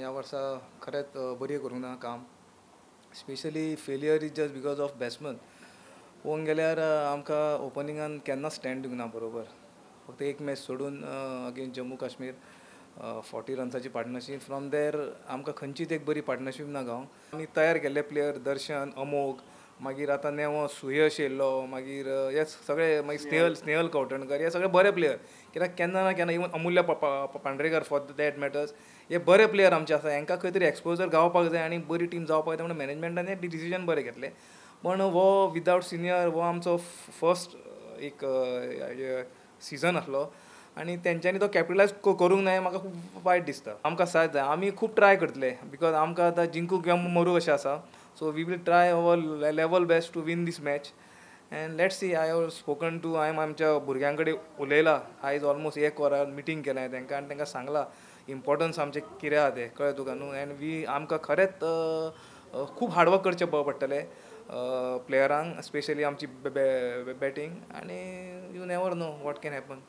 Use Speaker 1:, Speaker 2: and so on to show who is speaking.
Speaker 1: ह्या वर्सा खरेंच बरी करूंक ना काम. Specially failure is just because of batsman. पळोवंक गेल्यार आमकां ओपनिंगान केन्नाच स्टँड दिवंक ना बरोबर. फक्त एक मॅच सोडून अगेन्स्ट जम्मू काश्मीर 40 रन्साची पार्टनरशीप. फ्रॉम there आमकां खंयचीच एक बरी पार्टनरशीप ना गावंक. आमी तयार केल्ले प्लेयर दर्शन, अमोघ, मागीर आतां नेवो सुयश येयल्लो, मागीर हे सगळे, मागीर स्नेहल कवठणकर, हे सगळे बरे प्लेयर. कित्याक केन्ना ना केन्ना even Amulya Pandrekar for that matters, हे बरे प्लेयर आमचे आसा. हांकां खंय तरी एक्सपोजर गावपाक जाय आनी बरी टीम जावपाक जाय म्हणून मॅनेजमेंटान हें डिसिजन बरें घेतलें. पण हो विदावट सिनियर हो आमचो फर्स्ट एक सिजन आसलो आनी तेंच्यांनी तो कॅपिटलायज करूंक ना हें म्हाका खूब वायट दिसता. आमकां साथ जाय, आमी खूब ट्राय करतले because आमकां आतां जिंकूंक किंवा मरूं अशें आसा. So we will try our level best to win this match and let's see. I have spoken to, हांवें आमच्या भुरग्यां कडेन उलयलां आयज ऑलमोस्ट एक वरार मिटींग केलें हांवें तांकां आनी तांकां सांगलां इम्पोर्टन्स आमचें कितें आहा तें, कळ्ळें तुका न्हू. एंड we आमकां खरेंच खूब हार्डवर्क करचें पडटलें प्लेयरांक, स्पेशली आमची बॅटींग, आनी you never know what can happen.